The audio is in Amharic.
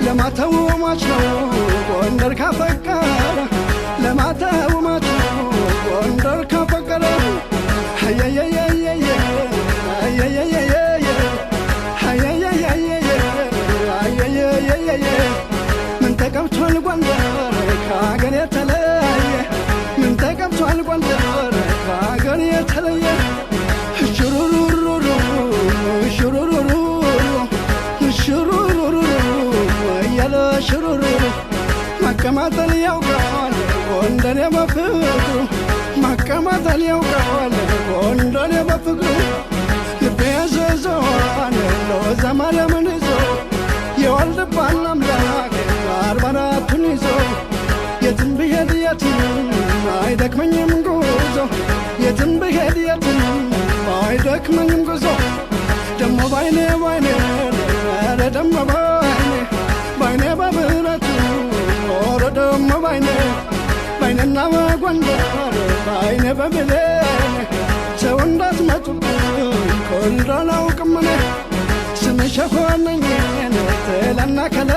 ለማተው ሟች ነው ጎንደር ካፈቀረ፣ ለማተው ሟች ነው ጎንደር ካፈቀረ። አየየየየየ አየየየየየ አየየየየየ አየየየየየ። ምን ተቀምቷል ጎንደር ከአገር የተለየ? ምን ተቀምቷል ጎንደር ከአገር የተለየ? ሽሩሩሩሩ ሽሩሩሩ ሽሩሩሩ እያለ ሽሩሩሩ። ማቀማጠል ያውቃል ጎንደሬ በፍቅሩ፣ ማቀማጠል ያውቃል ጎንደሬ በፍቅሩ። ልቤ ያዘዘዋን ሎዛ ማርያምን ይዞ፣ የዋልድባን አምላክ 44ቱን ይዞ። የትም ብሄድ የትም አይደክመኝም ጉዞ፣ የትም ብሄድ የትም አይደክመኝም ጉዞ። ደሞ ባይኔ ባይኔ፣ ኧረ ደሞ ባይኔ ባይኔ በብረቱ፣ ኧረ ደሞ ባይኔ ባይኔና በጎንደር ባይኔ በብሌን ሰው እንዳትመጡብኝ ከወልድ አላውቅም እኔ። ስምሽ ሆነኝን ትላና ከለ